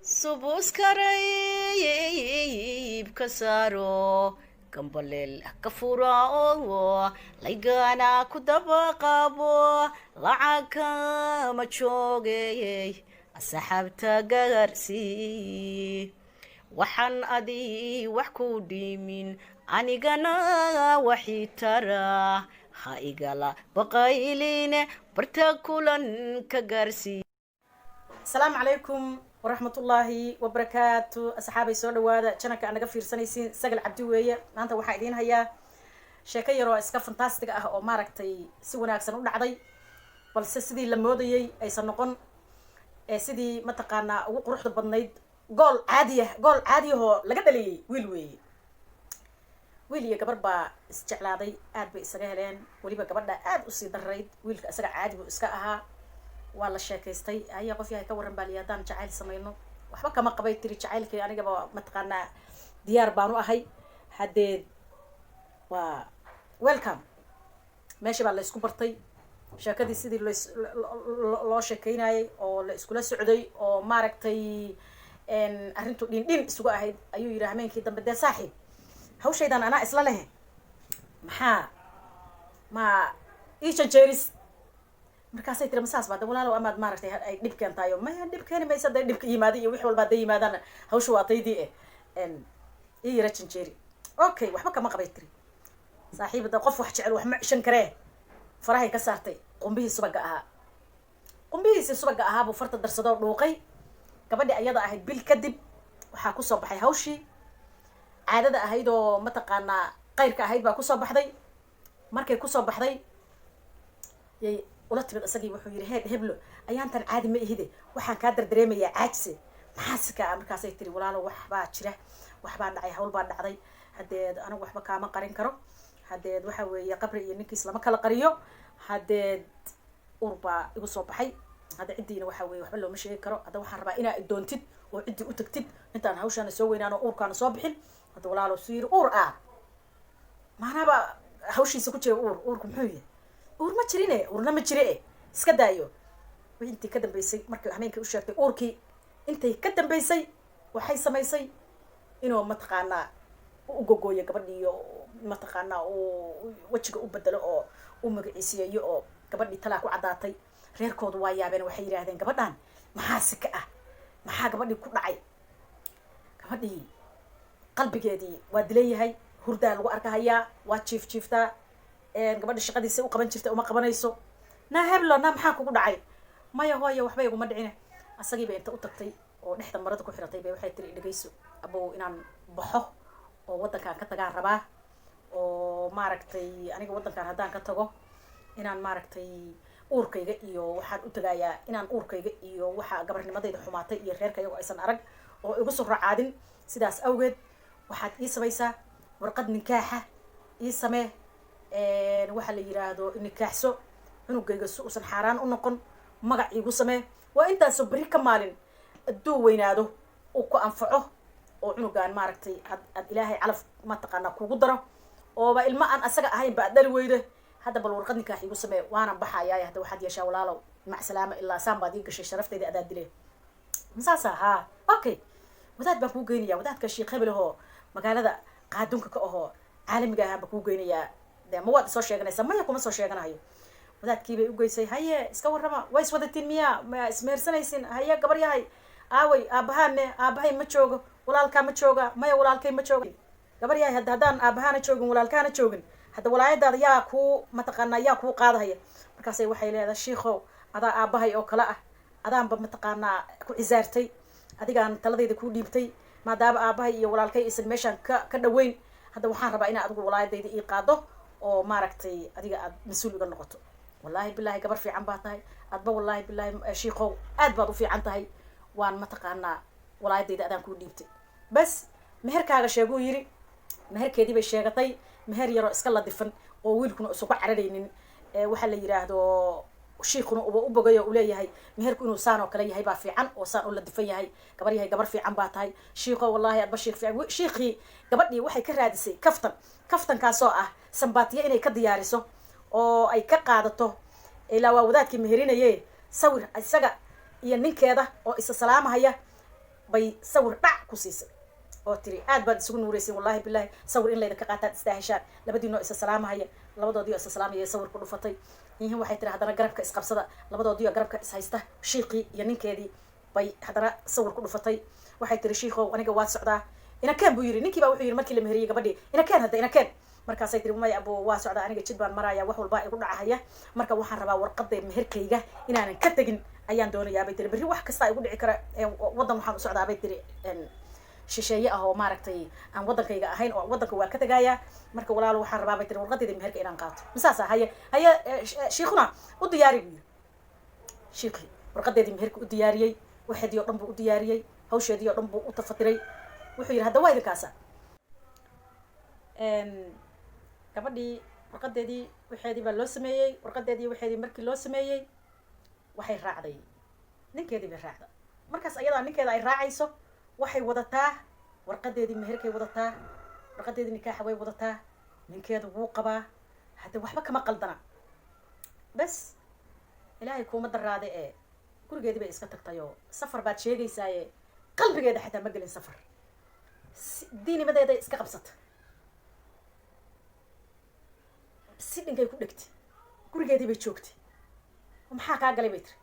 Subuuskarayb ka saaro gambaleel ka fura oo laygana ku daba qabo, lacag kama joogayey asxaabta gaarsii. Waxaan adii wax ku dhimin anigana waxii tara ha igala baqayline barta kulan ka gaarsii. Asalaamu calaykum waraxmatullaahi wabarakaatu. Asxaabay, soo dhawaada channelka aad naga fiirsanaysiin. Sagal Cabdi weeye. Maanta waxaa idiin hayaa sheeko yaroo iska fantastic ah oo maaragtay si wanaagsan u dhacday, balse sidii la moodayay aysan noqon ee sidii mataqaanaa ugu quruxda badnayd. Gool caadiya, gool caadiyahoo laga dhaliyay wiil weeye. Wiil iyo gabar baa isjeclaaday, aad bay isaga heleen. Weliba gabadha aad usii darayd, wiilka isaga caadi buu iska ahaa. Waa la sheekaystay. Haya, qof yahay, ka warran baa liyi, haddaan jacayl samayno? Waxba kama qabay tiri, jacaylkii anigaba mataqaanaa diyaar baan u ahay. Haddeed waa welcome. Meesha baa la isku bartay. Sheekadii sidii las loo sheekeynayay oo la iskula socday oo maaragtay arrintu dhin dhin isugu ahayd, ayuu yidhi hameenkii dambe: "Dee saaxiib, hawshaydan anaa isla lehe, maxaa ma ii janjeeris?" Markaasay tiri: "Masaas baa de walaalow, amaad maaragtay ay dhib keentaayo?" "Maya, dhib keeni maysa. Haday dhibka yimaada iyo wix walba hadday yimaadaan, hawsha waa taydii eh, ii yara janjeeri." "Okay, waxba kama qabay," tiri saaxiibada. Qof wax jecel wax ma cishan karee. Farahay ka saartay qumbihii subaga ahaa. Qumbihiisii subaga ahaa buu farta darsadoo dhuuqay. Gabadhii ayada ahayd bil kadib waxaa kusoo baxay hawshii caadada ahayd oo mataqaanaa qayrka ahayd baa kusoo baxday. Markay kusoo baxday yay ula timid isagii. Wuxuu yidhi: "Heed heblo, ayaantan caadi ma ihide, waxaan kaa dardareemayaa caajise, maxaa si kaa?" Markaasay tiri: "Walaalo, waxbaa jira, waxbaa dhacay, hawl baa dhacday. Haddeed anigu waxba kaama qarin karo, haddeed waxa weeye qabri iyo ninkiis lama kala qariyo. Haddeed ur baa igu soo baxay. Hadda ciddiina waxa weye waxba looma sheegi karo. Hadda waxaan rabaa inaa idoontid oo ciddii u tagtid intaan hawshaana soo weynaan oo uurkaana soo bixin." Hadda walaalo, su yiri, uur ah maanaaba hawshiisa ku jira. Uur, uurku muxuu yahay? Uur ma jirine, uurna ma jire e, iska daayo. Wixii intii ka dambeysay, markii hameenkii u sheegtay uurkii, intay ka dambeysay waxay samaysay inuu mataqaanaa u gogooyo gabadhii oo mataqaanaa uu wejiga u bedelo oo u magaciisiyeeyo, oo gabadhii talaa ku caddaatay. Reerkoodu waa yaabeen. Waxay yidhaahdeen: "Gabadhan maxaa si ka ah? Maxaa gabadhii ku dhacay?" Gabadhii qalbigeedii waa dilan yahay, hurdaa lagu arkahayaa, waa jiif jiiftaa. Gabadha shaqadiisa u qaban jirta uma qabanayso. "Naa heblo, naa maxaa kugu dhacay?" "Maya hooya, waxba iguma dhicine." Asagiiba inta u tagtay oo dhexda marada ku xiratay bay waxay tiri: "Dhegeyso abow, inaan baxo oo waddankaan ka tagaan rabaa, oo maaragtay aniga waddankaan haddaan ka tago inaan maaragtay uurkayga iyo waxaan u tagayaa, inaan uurkayga iyo waxa gabarnimadayda xumaatay iyo reerkayga aysan arag oo igu soo racaadin. Sidaas awgeed waxaad ii samaysaa warqad nikaaxa, ii samee waxaa la yiraahdo nikaaxso cunugayga si uusan xaaraan u noqon, magac iigu samee. Waa intaasoo beri ka maalin hadduu weynaado uu ku anfaco oo cunugaan maaragtay aad Ilaahay calaf mataqaanaa kugu daro, ooba ilmo aan asaga ahayn ba aad dhali weydo. Hadda bal warqad nikaax iigu samee, waana baxayaa. Hadda waxaad yeeshaa walaalow, macsalaama, ilaa saan baad ii gashay, sharaftayda adaa dile." "Masaasa? Haa, okay, wadaad baan kuu geynaya, wadaadka Sheekh Hebel ahoo magaalada qaadunka ka ahoo caalamiga ahaan baan kuu geynayaa. De ma waad isoo sheeganaysaa?" "Maya, kuma soo sheeganayo." Wadaadkii bay ugeysay. "Haye, iska warrama, waa iswadatiin miyaa? Ma ismehersanaysin? Haye gabar yahay, aaway aabahaa? Me aabahay ma joogo." "Walaalkaa ma jooga?" "Maya, walaalkay ma jooga." "Gabar yahay, hadda haddaan aabahaana joogin, walaalkaana joogin, hadda walaayadaada yaa kuu mataqaanaa, yaa kuu qaadahaya?" Markaasay waxay leedahay: "Shiikow, adaa aabahay oo kale ah, adaanba mataqaanaa ku cisaartay, adigaan taladayda kuu dhiibtay, maadaama aabahay iyo walaalkay aysan meeshaan ka dhaweyn. Hadda waxaan rabaa inaa adigu walaayadayda ii qaado oo maaragtay adiga aad mas-uul iga noqoto. Wallaahi bilaahi, gabar fiican baa tahay adba, wallaahi bilaahi shiikow, aad baad u fiican tahay. Waan mataqaanaa walaayadayda adaan kuu dhiibtay. Bas meherkaaga sheeguu," yiri. Meherkeedii bay sheegatay, meher yaroo iska ladifan oo wiilkuna isugu cararaynin. Waxaa la yiraahdo shiikuna uba u bogay oo uleeyahay meherku inuu saan oo kale yahay baa fiican oo saan u ladifan yahay. "Gabar yahay, gabar fiican baa tahay shiiko, wallahi adba shiik fiican." Shiikii gabadhii waxay ka raadisay kaftan, kaftankaasoo ah sambaatiyo inay ka diyaariso oo ay ka qaadato, ilaa waa wadaadkii meherinaye, sawir isaga iyo ninkeeda oo isa salaamahaya. Bay sawir dhac ku siisay oo tiri, "Aad baad isugu nuuraysin, wallahi billahi, sawir in layda ka qaataad istaaheshaan." Labadiinoo isa salaamahaya, labadoodiio isa salaamaya sawir ku dhufatay yihiin. Waxay tiri haddana, "Garabka isqabsada." Labadoodiio garabka is haysta, shiiqii iyo ninkeedii, bay haddana sawir ku dhufatay. Waxay tiri, "Shiikow, aniga waa socdaa, inakeen." Buu yiri ninkii baa wuxuu yiri markii la meheriyey gabadhii, "Inakeen hadda, inakeen." Markaasay tiri, "Maya abo, waa socdaa aniga, jid baan maraya, wax walbaa igu dhacahaya. Marka waxaan rabaa warqada meherkayga inaanan ka tegin ayaan doonayaa," bay tiri. "Berri wax kastaa igu dhici kara. Waddan waxaan u socdaa," bay tiri, "shisheeye ah oo maaragtay aan waddankayga ahayn, oo waddanka waa ka tegaaya. Marka walaalo, waxaan rabaa," bay tiri, "warqadayda meherka inaan qaato." Masaasa? "Haye, haye shiikhuna, u diyaari," buu yiri. Shiikhii warqadeedii meherka u diyaariyey, waxeedii oo dhan buu u diyaariyey, hawsheedii oo dhan buu u tafatiray. Wuxuu yidhi, "Hadda waa idinkaasa." Gabadhii warqadeedii waxeedii baa loo sameeyey. Warqadeedii waxeedii markii loo sameeyey, waxay raacday ninkeedii bay raacda. Markaas ayadaa ninkeeda ay raacayso, waxay wadataa warqadeedii meherkay wadataa, warqadeedii nikaaxa way wadataa. Ninkeeda wuu qabaa hadda, waxba kama qaldana. Bes, Ilaahay kuuma daraade ee gurigeedii bay iska tagtayoo safar baad sheegaysaaye, qalbigeeda xataa ma gelin safar. Diinimadeeday iska qabsata, si dhinkay ku dhegtay, gurigeedii bay joogtay. "Maxaa kaa galay?" bay tiri.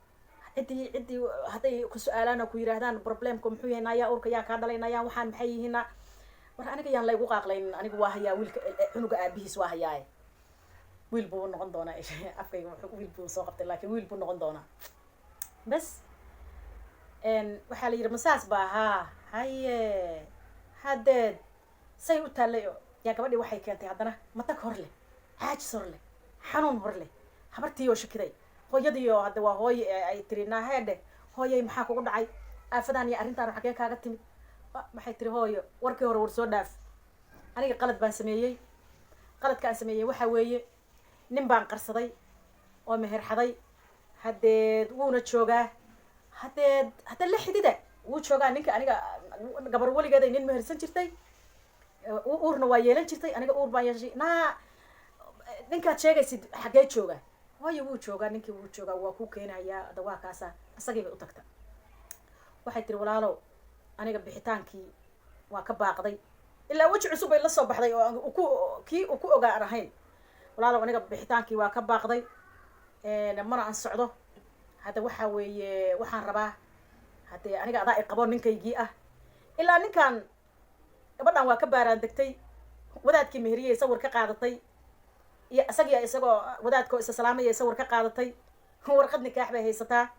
Ciddii hadday ku su-aalaan oo ku yidhaahdaan, "Problemku muxuu yahay? Nayaa, uurka yaa kaa dhalay? Nayaa, waxaan maxay yihiina?" "War aniga yaan laygu qaaqlaynin. Anigu waa hayaa wiilka, cunuga aabihiis waa hayaaye. Wiil buu noqon doonaa." Afkayga wiil buu soo qabtay, laakiin wiil buu noqon doonaa. Bes, waxaa la yidhi, "Masaas baa haa? Haye." Haddeed say u taallay oo yaa gabadhii waxay keentay haddana matag hor leh, caajis hor leh, xanuun hor leh. Habartii oo shakiday, hooyadii oo hadda waa hooye, ay tiri, "Naaheedhe hooyay, maxaa kugu dhacay? Aafadan iyo arrintaan xagee kaaga timid?" Waxay tiri, "Hooyo, warkii hore war soo dhaaf. Aniga qalad baan sameeyey. Qaladka aan sameeyey waxaa weeye, nin baan qarsaday oo meherxaday. Haddeed wuuna joogaa. Haddeed hadda la xidida, wuu joogaa ninka. Aniga gabar weligeeday nin mehersan jirtay, uurna waa yeelan jirtay. Aniga uur baan yeeshay. Naa, ninkaad sheegaysid xaggee joogaa?" "Hooyo, wuu joogaa ninkii, wuu joogaa, waa kuu keenayaa. Hadda waa kaasa." Isagii bay u tagta. Waxay tiri, "Walaalow, aniga bixitaankii waa ka baaqday." Ilaa weji cusub bay la soo baxday oo ku kii uu ku ogaa aan ahayn. "Walaalow, aniga bixitaankii waa ka baaqday, mana aan socdo. Hadda waxaa weeye, waxaan rabaa haddee aniga adaa i qabo, ninkaygii ah." Ilaa ninkan gabadhan waa ka baaraan degtay. Wadaadkii meheriyey sawir ka qaadatay, iyo isagiyo isagoo wadaadkoo isa salaamaya sawir ka qaadatay. Warqad nikaax bay haysataa.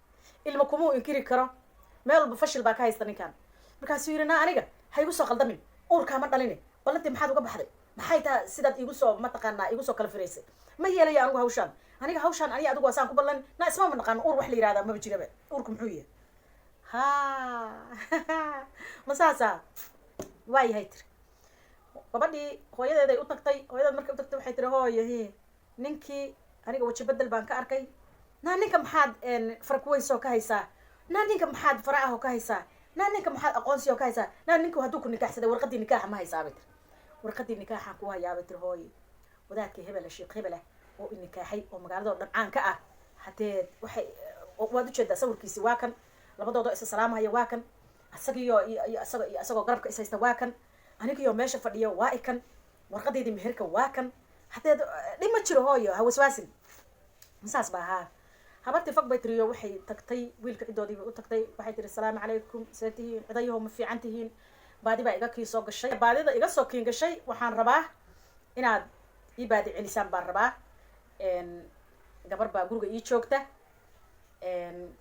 Ilma kumuu inkiri karo. Meel walba fashil baa ka haysta ninkan. Markaasuu yidhi, "Naa, aniga ha igu soo qaldamin. Uurkaa ma dhaline. Ballantii maxaad uga baxday? Maxay taa sidaad iigu soo, mataqaanaa, igu soo kala firaysay? Ma yeelaya anigu hawshaan. Aniga hawshaan aniga adigu waa saan ku ballan. Naa, ismama naqaano. Uur wax la yihahdaa maba jiraba. Uurku muxuu yahay? Ha, ma saasa waa yahay?" Tiri gabadhii. Hooyadeeday u tagtay. Hooyadeed markay u tagtay, waxay tiri, "Hooyo, hi, ninkii aniga waji bedel baan ka arkay. Naa, ninka maxaad farakuweysoo ka haysaa? Naa, ninka maxaad fara ah oo ka haysaa? Naa, ninka maxaad aqoonsi oo ka haysaa? Naa, ninku hadduu ku nikaaxsaday, warqadii nikaaxa ma haysaa?" bay tiri. "Warqadii nikaaxaan ku hayaa," bay tiri hooyo. "Wadaadkii hebela, sheekh hebela oo i nikaaxay oo magaalada oo dhan caan ka ah, haddee waxay waad ujeedaa, sawirkiisi waa kan, labadooda isa salaamahaya waa kan, isagiyo iyo isago iyo isagoo garabka is haysta waa kan, anigiyo meesha fadhiyo waa i kan, warqadeydii meherka waa kan. Haddeed dhib ma jiro hooyo, ha waswaasin." "Saas ba ahaa?" Habartii fag bay tiriyo. Waxay tagtay wiilka ciddoodii bay u tagtay. Waxay tiri, "Asalaamu calaykum, see tihiin cidayaho? Ma fiican tihiin? Baadi baa iga kii soo gashay, baadida iga soo kiin gashay. Waxaan rabaa inaad ii baadi celisaan baan rabaa. Gabar baa guriga ii joogta,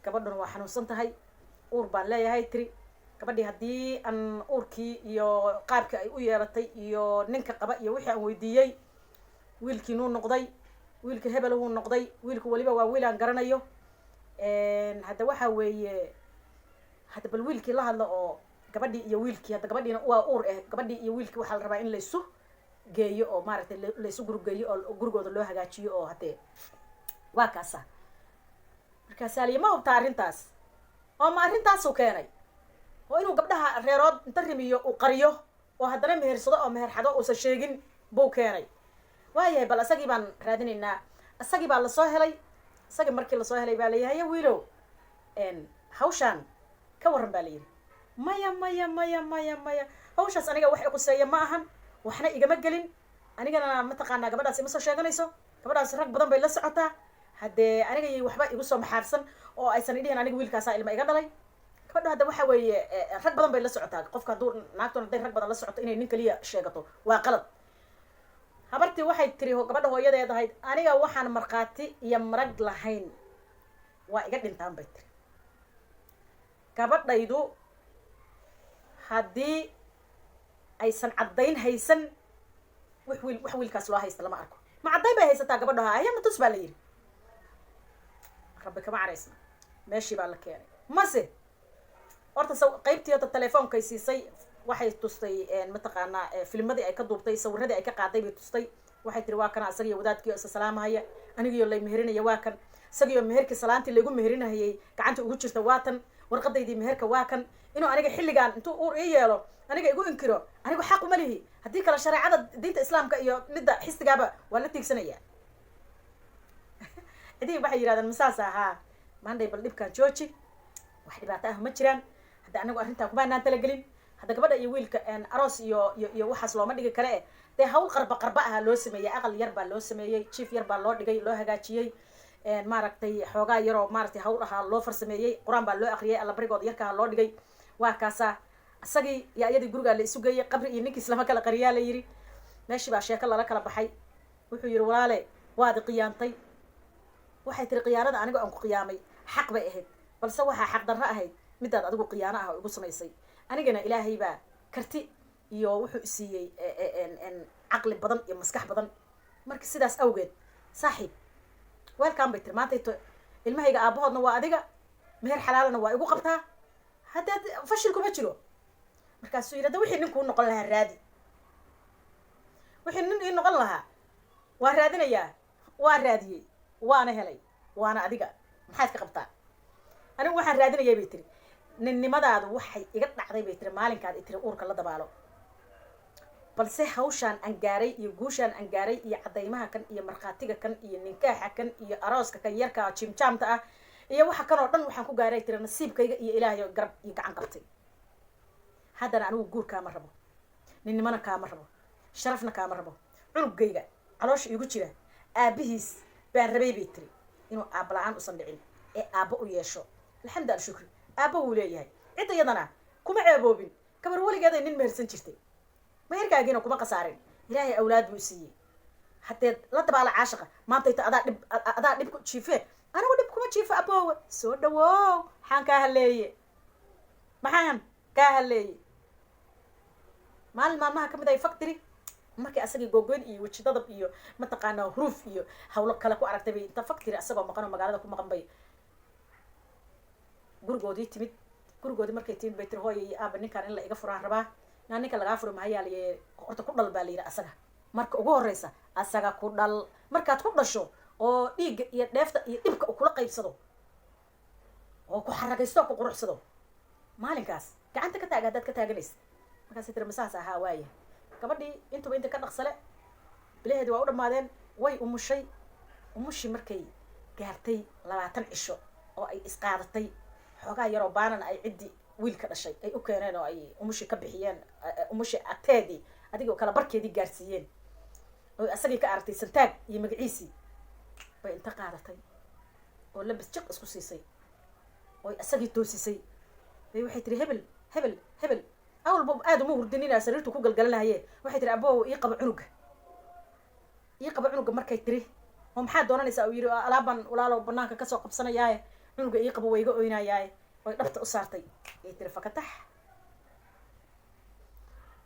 gabadhuna waa xanuunsan tahay. Uur baan leeyahay," tiri gabadhii. "Haddii aan uurkii iyo qaabkii ay u yeelatay iyo ninka qaba iyo wixii aan weydiiyey, wiilkii nuu noqday, wiilka hebel wuu noqday. Wiilku weliba waa wiil aan garanayo. Hadda waxaa weeye, hadda bal wiilkii la hadlo oo gabadhii iyo wiilkii, hadda gabadhiina waa uur eh, gabadhii iyo wiilkii waxaa la rabaa in laysu geeyo oo maaragtay laysu gurgeeyo oo gurigooda loo hagaajiyo oo haddee waa kaasa." Markaasaa liyi, "Ma hubtaa arrintaas? Oo ma arrintaasuu keenay oo inuu gabdhaha reerood inta rimiyo uu qariyo oo haddana mehersado oo meherxado uusan sheegin buu keenay? Waayahay, bal isagii baan raadinaynaa." Isagii baa lasoo helay. Isagii markii lasoo helay baa layahay, "Wiilow, hawshaan ka warran?" baa layidhi. Maya, maya, maya, maya, maya, hawshaas aniga wax iquseeya ma ahan, waxna igama gelin. Anigana mataqaanaa gabadhaas ima soo sheeganayso, gabadhaas rag badan bay la socotaa. Haddee aniga yay waxba igu soo maxaarsan oo aysan idhihin aniga wiilkaasaa ilma iga dhalay. Gabadha hadda waxa weeye rag badan bay la socotaa. Qofka hadduu naagtuna hadday rag badan la socoto, inay nin kaliya sheegato waa qalad. Habartii waxay tiri, gabadha hooyadeed ahayd, "Aniga waxaan markhaati iyo marag lahayn waa iga dhintaan," bay tiri. "Gabadhaydu haddii aysan caddayn haysan, wax wiil wax wiilkaas loo haysta lama arko." "Ma caddayn bay haysataa gabadha?" "Haya, ma tus," baa la yidhi. Rabbi kama caraysna, meeshii baa la keenay. Mase horta qaybtii horta telefoonkay siisay, waxay tustay mataqaanaa filmadii ay ka duubtay, sawiradii ay ka qaaday bay tustay. Waxay tiri, "Waa kana isagiyo wadaadkiio isa salaamahaya, anigiyo lay meherinaya, waa kan isagiyo meherkii salaantii laygu meherinahayay gacanta ugu jirta, waa tan warqadaydii meherka, waa kan inuu aniga xilligan intuu uur ii yeelo aniga igu inkiro. Anigu xaq uma lihi, haddii kale shareecada diinta islaamka iyo midda xistigaaba waa la tiigsanaya." Cidihii waxay yidhahdeen, "Masaas ahaa maandhay? Bal dhibkaan jooji, wax dhibaato ah ma jiraan. Hadda anagu arrintaa kumaanaan talagelin. Hadda gabadha iyo wiilka aroos iyo waxaas looma dhigi kale eh, dee hawl qarba qarba aha loo sameeyey, aqal yar baa loo sameeyey, jiif yar baa loo dhigay, loo hagaajiyey, maaragtay xoogaa yaroo maaragtay hawl ahaa loo farsameeyey, qur-aan baa loo akriyay, allabarigooda yarkaha loo dhigay. Waa kaasaa isagii iyo iyadii gurigaa la isu geeyey. Qabri iyo ninkiis lama kala qariyaa," la yidhi. Meeshii baa sheeko lala kala baxay. Wuxuu yidhi, "Walaale, waad qiyaantay." Waxay tiri, "Khiyaanada aniga aan ku qiyaamay xaq bay ahayd, balse waxaa xaq darro ahayd midaad adigu khiyaano ah oo igu samaysay. Anigana Ilaahay baa karti iyo wuxuu isiiyey caqli badan iyo maskax badan. Marka sidaas awgeed, saaxiib, weelkaan," bay tiri, "maantayto ilmahayga aabahoodna waa adiga, meher xalaalana waa igu qabtaa, haddaad fashil kuma jiro." Markaasuu yidhi, "Hadda wixii ninkuu noqon lahaa raadi." "Wixii nin ii noqon lahaa waa raadinayaa, waa raadiyey, waana helay, waana adiga. Maxaad ka qabtaa? Anigu waxaan raadinayay," bay tiri, "ninnimadaadu waxay iga dhacday," bay tiri, "maalinkaad i tiri uurka la dabaalo. Balse hawshaan aan gaaray iyo guushaan aan gaaray iyo caddaymaha kan iyo markhaatiga kan iyo ninkaaxa kan iyo arooska kan yarka jimjaamta ah iyo waxa kan oo dhan waxaan ku gaaray," tiri, "nasiibkayga iyo Ilaahay oo garab iyo gacan qabtay. Haddana anigu guur kaama rabo, ninnimana kaama rabo, sharafna kaama rabo. Cunugayga caloosha iigu jira aabihiis baan rabay," bay tiri, "inuu aabba la-aan usan dhicin ee aabbo u yeesho. Alxamdu alshukri, aabbo wuu leeyahay. Cidda iyadana kuma ceeboobin. Gabar weligeeday nin mehersan jirtay, meherkaagiina kuma khasaarin. Ilaahay awlaad buu siiyey. Haddeed la dabaala caashaqa maantayta, adaa dhib, adaa dhib ku jiife, anigu dhib kuma jiifo. Aboowe, soo dhawow. Maxaan kaa haleeye? Maxaan kaa haleeye?" Maalin maalmaha kamid ay factory markii asagii googoyn iyo weji dadab iyo mataqaanaa huruuf iyo hawlo kale ku aragtay bay inta factory asagoo maqan oo magaalada ku maqan bay gurigoodii timid. Gurigoodii markay timid bay tiri, "Hooya iyo aaba, ninkaan in la iga furaan rabaa." "Naa, ninka lagaa furi mahayaa layi. Horta ku dhal," baa la yidhi, "asaga marka ugu horeysa asaga ku dhal. Markaad ku dhasho oo dhiigga iyo dheefta iyo dhibka uu kula qaybsado oo ku xaragaysto oo ku quruxsado, maalinkaas gacanta ka taaga haddaad ka taaganaysa." Markaasay tiri, "Masaas ahaa?" Waaya. Gabadhii intuba inta ka dhaqsale bilaheedi waa u dhamaadeen, way umushay. Umushii markay gaartay 20 cisho oo ay isqaadatay, xoogaa yaroo baanana ay ciddii wiilka dhashay ay u keeneen oo ay umushii ka bixiyeen, umushii agteedii adigoo kala barkeedii gaarsiiyeen, oo asagii ka aragtay santaag iyo magaciisii, bay inta qaadatay oo labis jiq isku siisay oo isagii toosisay bay waxay tiri, "Hebel, hebel, hebel." Awalba aada uma hurdinina, sariirtu ku galgalanahaye. Waxay tiri, "Aboow, ii qabo cunuga, ii qabo cunuga." Markay tiri, "Oo maxaad doonanaysaa?" Uu yidhi, "Alaabaan walaalow banaanka kasoo qabsanayaaye, cunuga ii qabo, wayga oynayaaye." Oy dhabta u saartay ay tiri, "Fakatax,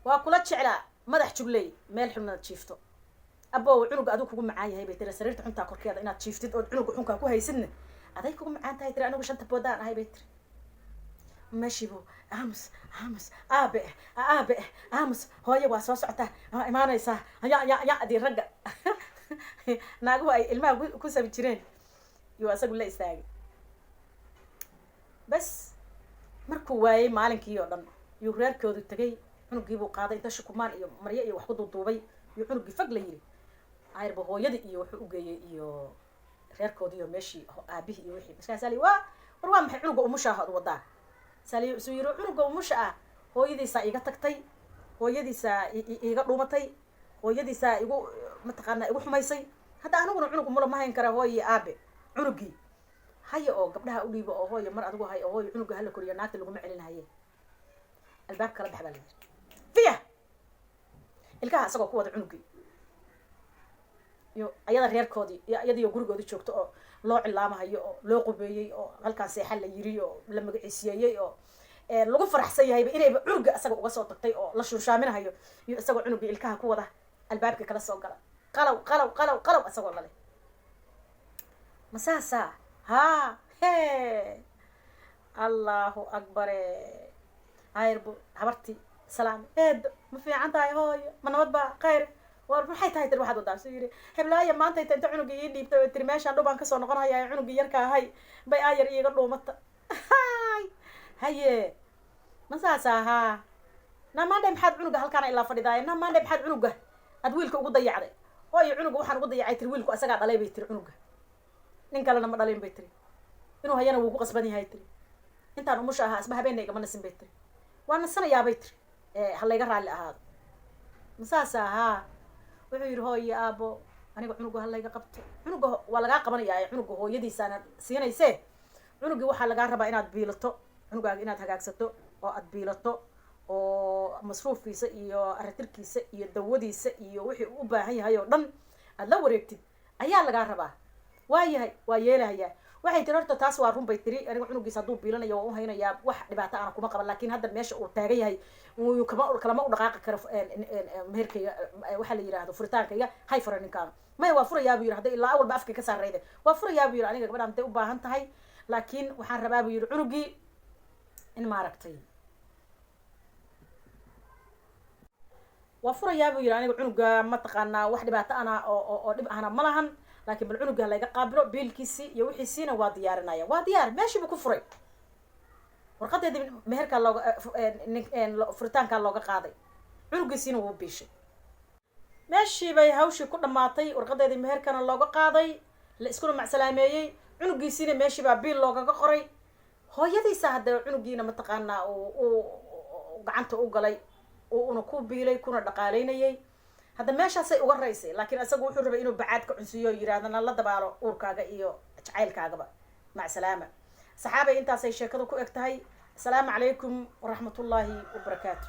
waa kula jeclaa madax jugley, meel xunnaad jiifto. Abow, cunuga adigu kugu macaan yahay," bay tiri. "Sariirta xuntaa korkeeda inaad jiiftid ood cunuga xunkaa ku haysidna aday kugu macaan tahay," tiri. "Anigu shanta boodaan ahay," bay tiri. Meeshiibu aamus, aamus, aabe, aabe, aamus, hooye waa soo socotaa, waa imaanaysaa, ya ya ya dii ragga naaguhu ay ilmaha ku sabi jireen yuu asagu la istaagay. Bas, markuu waayey maalinkii oo dhan yuu reerkoodu tegay. Cunugiibuu qaaday, inta shukumaan iyo maryo iyo wax ku duuduubay yuu cunugii fag la yiri ayrba hooyadii iyo wuxuu ugeeyey iyo reerkoodii iyo meeshii aabihii iyo wixii. Markaasaa li, "Waa war, waa maxay cunuga umushaah ad wadaa?" Saliyo isu yiri cunuga umusha ah hooyadiisaa iiga tagtay, hooyadiisaa iiga dhuumatay, hooyadiisaa igu mataqaanaa igu xumaysay. Hadda aniguna cunug umula ma hayn kara hooyo aabe. Cunugii haya oo gabdhaha u dhiibo oo hooyo mar adigu hay oo hooyo cunuga hala koriyo, naagta laguma celinhaye. Albaabka kala bax baa la yiri, fiya ilkaha isagoo ku wada cunugii iyo ayada reerkoodii iyo iyadiyo gurigoodii joogto oo loo cilaamahayo oo loo qubeeyey oo halkaan seexa la yiri oo la magaciisiyeeyey oo lagu faraxsan yahayba inayba cunuga isaga uga soo tagtay oo la shuushaaminahayo, iyo isagoo cunugii ilkaha ku wada albaabka kala soo gala, qalow qalow qalow qalow isagoo lale. Masaasa haa he, Allahu akbare. Hayrbu habartii salaam, eedo ma fiican tahay hooyo, ma nabad baa, khayr war maxay tahay tir waxaad wadaa? Suu yiri heblaaya maanta inta inta cunugii ii dhiibtay oo tiri meeshaan dhubaan kasoo noqonaya, cunugii yarka ahay bay aayar iiga dhuumata. Haye, ma saas ahaa? Na maandhe maxaad cunuga halkaana ilaa fadhidaaye? Na maandhe maxaad cunuga aad wiilka ugu dayacday? Hooyo, cunuga waxaan ugu dayacay tiri wiilku asagaa dhalay bay tiri, cunuga nin kalena ma dhalin bay tiri, inuu hayana wuu ku qasban yahay tiri. Intaan umusha ahaa asba habeenna igama nasin bay tiri, waa nasanayaabay tiri, ha layga raalli ahaado. Ma saas ahaa? Wuxuu yidhi hooyo aabo, aniga cunuga ha layga qabto. Cunuga waa lagaa qabanayaa, cunuga hooyadiisaana siinaysee. Cunugii waxaa lagaa rabaa inaad biilato cunugaaga, inaad hagaagsato oo aad biilato oo masruufkiisa iyo aratirkiisa iyo dawadiisa iyo wixii uu u baahan yahay oo dhan aad la wareegtid ayaa lagaa rabaa. Waa yahay, waa yeelahayaa. Waxay tiri horta taas waa run bay tiri, aniga cunugiisa hadduu biilanayo waa u haynayaa, wax dhibaato ana kuma qaban, laakiin hadda meesha uu taagan yahay uu kama kalama u dhaqaaqi karo. Meherkayga waxaa la yidhaahdo furitaankayga hay fura ninkaanu. Maya, waa furayaa buu yidhi, hadday ilaa awalba afka ka saarayda waa furayaa buu yidhi. Aniga gabadhaan intay u baahan tahay, laakiin waxaan rabaa buu yidhi cunugii in maaragtay waa furayaa buu yidhi. Aniga cunuga mataqaanaa wax dhibaato ana oo dhib ahna ma lahan, laakiin bal cunuga layga qaabilo, biilkiisii iyo wixiisiina waa diyaarinaya. Waa diyaar, meeshiibu ku furay, warqadeedii meherkaa looga furitaankaa looga qaaday, cunugiisiina wuu biishay. Meeshii bay hawshii ku dhammaatay, warqadeedii meherkana looga qaaday, la iskuna macsalaameeyey, cunugiisiina meeshii baa biil loogaga qoray. Hooyadiisa hadda cunugiina mataqaanaa uu gacanta u galay, una ku biilay kuna dhaqaaleynayay. Hadda meeshaasay uga raysay, laakiin isagu wuxuu rabay inuu bacaadka cunsiiyo oo yidhahdana la dabaalo uurkaaga iyo jacaylkaagaba. Macsalaama saxaabay, intaasay sheekadu ku eg tahay. Asalaamu calaykum waraxmatullaahi wabarakaatu.